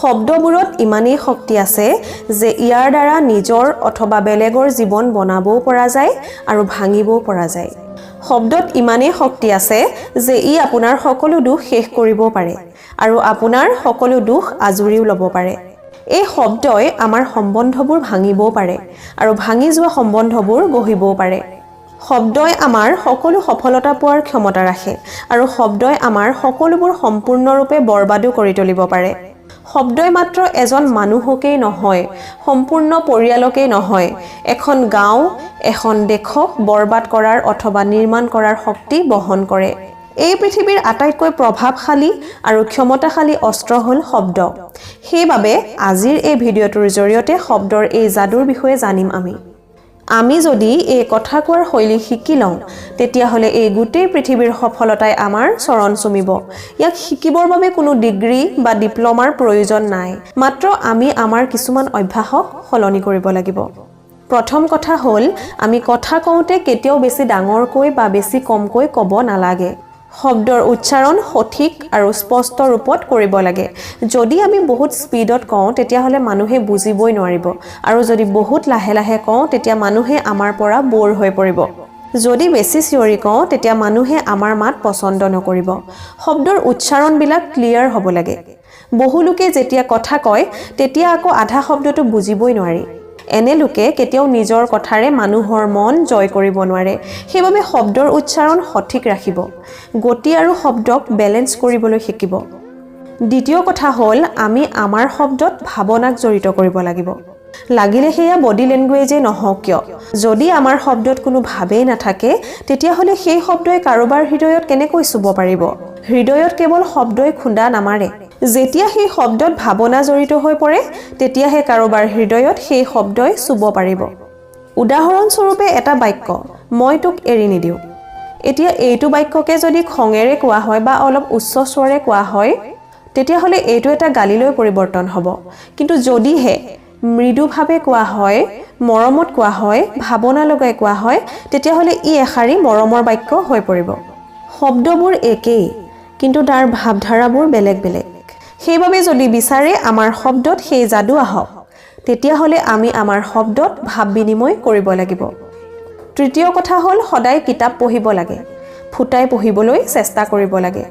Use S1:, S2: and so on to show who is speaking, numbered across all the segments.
S1: শব্দবোৰত ইমানেই শক্তি আছে যে ইয়াৰ দ্বাৰা নিজৰ অথবা বেলেগৰ জীৱন বনাবও পৰা যায় আৰু ভাঙিবও পৰা যায়। শব্দত ইমানেই শক্তি আছে যে ই আপোনাৰ সকলো দুখ শেষ কৰিবও পাৰে আৰু আপোনাৰ সকলো দুখ আজুৰিও ল'ব পাৰে। এই শব্দই আমাৰ সম্বন্ধবোৰ ভাঙিবও পাৰে আৰু ভাঙি যোৱা সম্বন্ধবোৰ গঢ়িবও পাৰে। শব্দই আমাৰ সকলো সফলতা পোৱাৰ ক্ষমতা ৰাখে আৰু শব্দই আমাৰ সকলোবোৰ সম্পূৰ্ণৰূপে বৰবাদো কৰি তুলিব পাৰে। শব্দই মাত্ৰ এজন মানুহকেই নহয়, সম্পূৰ্ণ পৰিয়ালকেই নহয়, এখন গাঁও, এখন দেশক বৰবাদ কৰাৰ অথবা নিৰ্মাণ কৰাৰ শক্তি বহন কৰে। এই পৃথিৱীৰ আটাইতকৈ প্ৰভাৱশালী আৰু ক্ষমতাশালী অস্ত্ৰ হ'ল শব্দ। সেইবাবে আজিৰ এই ভিডিঅ'টোৰ জৰিয়তে শব্দৰ এই যাদুৰ বিষয়ে জানিম আমি। আমি যদি এই কথা কোৱাৰ শৈলী শিকি লওঁ, তেতিয়াহ'লে এই গোটেই পৃথিৱীৰ সফলতাই আমাৰ চৰণ চুমিব। ইয়াক শিকিবৰ বাবে কোনো ডিগ্ৰী বা ডিপ্ল'মাৰ প্ৰয়োজন নাই। মাত্ৰ আমি আমাৰ কিছুমান অভ্যাসক সলনি কৰিব লাগিব। প্ৰথম কথা হ'ল, আমি কথা কওঁতে কেতিয়াও বেছি ডাঙৰকৈ বা বেছি কমকৈ ক'ব নালাগে। শব্দৰ উচ্চাৰণ সঠিক আৰু স্পষ্ট ৰূপত কৰিব লাগে। যদি আমি বহুত স্পীডত কওঁ, তেতিয়াহ'লে মানুহে বুজিবই নোৱাৰিব আৰু যদি বহুত লাহে লাহে কওঁ, তেতিয়া মানুহে আমাৰ পৰা ব'ৰ হৈ পৰিব। যদি বেছি চিঞৰি কওঁ, তেতিয়া মানুহে আমাৰ মাত পচন্দ নকৰিব। শব্দৰ উচ্চাৰণবিলাক ক্লিয়াৰ হ'ব লাগে। বহু লোকে যেতিয়া কথা কয়, তেতিয়া আকৌ আধা শব্দটো বুজিবই নোৱাৰি। এনে লোকে কেতিয়াও নিজৰ কথাৰে মানুহৰ মন জয় কৰিব নোৱাৰে। সেইবাবে শব্দৰ উচ্চাৰণ সঠিক ৰাখিব। গতি আৰু শব্দক বেলেঞ্চ কৰিবলৈ শিকিব। দ্বিতীয় কথা হ'ল, আমি আমাৰ শব্দত ভাৱনাক জড়িত কৰিব লাগিব, লাগিলে সেয়া বডি লেংগুৱেজেই নহওক কিয়। যদি আমাৰ শব্দত কোনো ভাৱেই নাথাকে, তেতিয়াহ'লে সেই শব্দই কাৰোবাৰ হৃদয়ত কেনেকৈ চুব পাৰিব? হৃদয়ত কেৱল শব্দই খুন্দা নামাৰে। যেতিয়া সেই শব্দত ভাৱনা জড়িত হৈ পৰে, তেতিয়াহে কাৰোবাৰ হৃদয়ত সেই শব্দই চুব পাৰিব। উদাহৰণস্বৰূপে এটা বাক্য, "মই তোক এৰি নিদিওঁ।" এতিয়া এইটো বাক্যকে যদি খঙেৰে কোৱা হয় বা অলপ উচ্চ স্বৰে কোৱা হয়, তেতিয়াহ'লে এইটো এটা গালিলৈ পৰিৱৰ্তন হ'ব। কিন্তু যদিহে মৃদুভাৱে কোৱা হয়, মৰমত কোৱা হয়, ভাৱনা লগাই কোৱা হয়, তেতিয়াহ'লে ই এষাৰি মৰমৰ বাক্য হৈ পৰিব। শব্দবোৰ একেই, কিন্তু তাৰ ভাৱধাৰাবোৰ বেলেগ বেলেগ। সেইবাবে যদি বিচাৰে আমাৰ শব্দত সেই যাদু আহক, তেতিয়াহ'লে আমি আমাৰ শব্দত ভাৱ বিনিময় কৰিব লাগিব। তৃতীয় কথা হ'ল, সদায় কিতাপ পঢ়িব লাগে, ফুটাই পঢ়িবলৈ চেষ্টা কৰিব লাগে।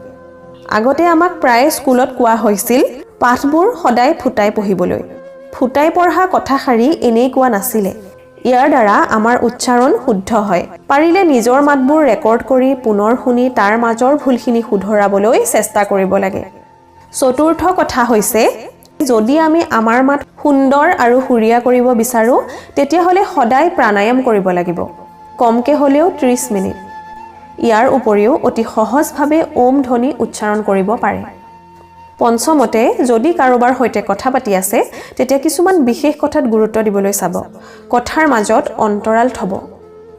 S1: আগতে আমাক প্ৰায়ে স্কুলত কোৱা হৈছিল পাঠবোৰ সদায় ফুটাই পঢ়িবলৈ। ফুটাই পঢ়া কথাষাৰি এনেই কোৱা নাছিলে। ইয়াৰ দ্বাৰা আমাৰ উচ্চাৰণ শুদ্ধ হয়। পাৰিলে নিজৰ মাতবোৰ ৰেকৰ্ড কৰি পুনৰ শুনি তাৰ মাজৰ ভুলখিনি শুধৰাবলৈ চেষ্টা কৰিব লাগে। চতুৰ্থ কথা হৈছে, যদি আমি আমাৰ মাত সুন্দৰ আৰু সুৰীয়া কৰিব বিচাৰোঁ, তেতিয়াহ'লে সদায় প্ৰাণায়াম কৰিব লাগিব, কমকৈ হ'লেও 30 মিনিট। ইয়াৰ উপৰিও অতি সহজভাৱে ওম ধ্বনি উচ্চাৰণ কৰিব পাৰে। পঞ্চমতে, যদি কাৰোবাৰ সৈতে কথা পাতি আছে, তেতিয়া কিছুমান বিশেষ কথাত গুৰুত্ব দিবলৈ চাব। কথাৰ মাজত অন্তৰাল থ'ব।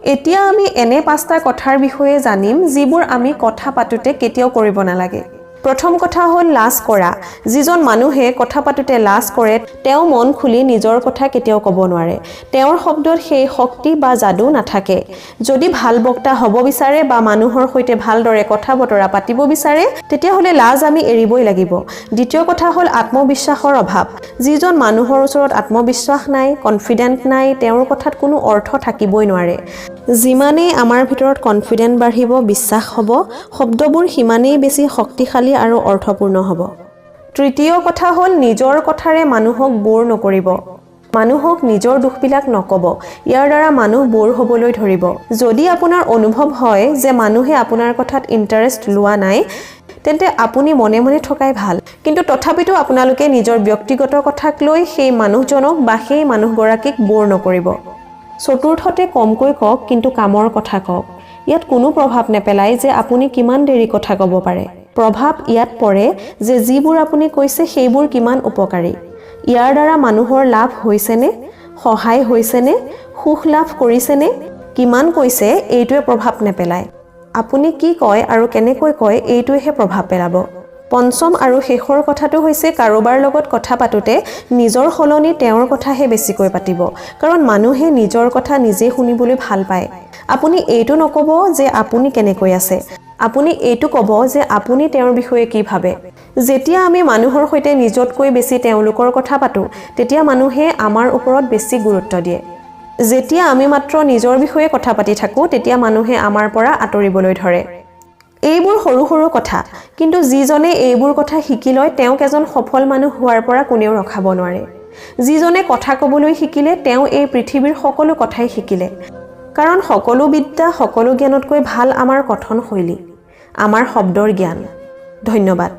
S1: এতিয়া আমি এনে পাঁচটা কথাৰ বিষয়ে জানিম, যিবোৰ আমি কথা পাতোঁতে কেতিয়াও কৰিব নালাগে। প্ৰথম কথা হ'ল লাজ কৰা। যিজন মানুহে কথা পাতোঁতে লাজ কৰে, তেওঁ মন খুলি নিজৰ কথা কেতিয়াও ক'ব নোৱাৰে। তেওঁৰ শব্দত সেই শক্তি বা যাদু নাথাকে। যদি ভাল বক্তা হ'ব বিচাৰে বা মানুহৰ সৈতে ভালদৰে কথা বতৰা পাতিব বিচাৰে, তেতিয়াহ'লে লাজ আমি এৰিবই লাগিব। দ্বিতীয় কথা হ'ল আত্মবিশ্বাসৰ অভাৱ। যিজন মানুহৰ ওচৰত আত্মবিশ্বাস নাই, কনফিডেণ্ট নাই, তেওঁৰ কথাত কোনো অৰ্থ থাকিবই নোৱাৰে। যিমানেই আমাৰ ভিতৰত কনফিডেণ্ট বাঢ়িব, বিশ্বাস হ'ব, শব্দবোৰ সিমানেই বেছি শক্তিশালী আৰু অৰ্থপূৰ্ণ হ'ব। তৃতীয় কথা হ'ল, নিজৰ কথাৰে মানুহক ব'ৰ নকৰিব। মানুহক নিজৰ দুখবিলাক নক'ব। ইয়াৰ দ্বাৰা মানুহ ব'ৰ হ'বলৈ ধৰিব। যদি আপোনাৰ অনুভৱ হয় যে মানুহে আপোনাৰ কথাত ইণ্টাৰেষ্ট লোৱা নাই, তেন্তে আপুনি মনে মনে থকাই ভাল। কিন্তু তথাপিতো আপোনালোকে নিজৰ ব্যক্তিগত কথাক লৈ সেই মানুহজনক বা সেই মানুহগৰাকীক ব'ৰ নকৰিব। চতুৰ্থতে, কমকৈ কওক, কিন্তু কামৰ কথা কওক। ইয়াত কোনো প্ৰভাৱ নেপেলায় যে আপুনি কিমান দেৰি কথা ক'ব পাৰে। প্ৰভাৱ ইয়াত পৰে যে যিবোৰ আপুনি কৈছে, সেইবোৰ কিমান উপকাৰী। ইয়াৰ দ্বাৰা মানুহৰ লাভ হৈছেনে, সহায় হৈছেনে, সুখ লাভ কৰিছেনে। কিমান কৈছে, এইটোৱে প্ৰভাৱ নেপেলায়। আপুনি কি কয় আৰু কেনেকৈ কয়, এইটোৱেহে প্ৰভাৱ পেলাব। পঞ্চম আৰু শেষৰ কথাটো হৈছে, কাৰোবাৰ লগত কথা পাতোঁতে নিজৰ সলনি তেওঁৰ কথাহে বেছিকৈ পাতিব, কাৰণ মানুহে নিজৰ কথা নিজে শুনিবলৈ ভাল পায়। আপুনি এইটো নক'ব যে আপুনি কেনেকৈ আছে। আপুনি এইটো ক'ব যে আপুনি তেওঁৰ বিষয়ে কি ভাবে। যেতিয়া আমি মানুহৰ সৈতে নিজতকৈ বেছি তেওঁলোকৰ কথা পাতোঁ, তেতিয়া মানুহে আমাৰ ওপৰত বেছি গুৰুত্ব দিয়ে। যেতিয়া আমি মাত্ৰ নিজৰ বিষয়ে কথা পাতি থাকোঁ, তেতিয়া মানুহে আমাৰ পৰা আঁতৰিবলৈ ধৰে। এইবোৰ সৰু সৰু কথা, কিন্তু যিজনে এইবোৰ কথা শিকি লয়, তেওঁক এজন সফল মানুহ হোৱাৰ পৰা কোনেও ৰখাব নোৱাৰে। যিজনে কথা ক'বলৈ শিকিলে, তেওঁ এই পৃথিৱীৰ সকলো কথাই শিকিলে। কাৰণ সকলো বিদ্যা, সকলো জ্ঞানতকৈ ভাল আমাৰ কথনশৈলী, আমাৰ শব্দৰ জ্ঞান। ধন্যবাদ।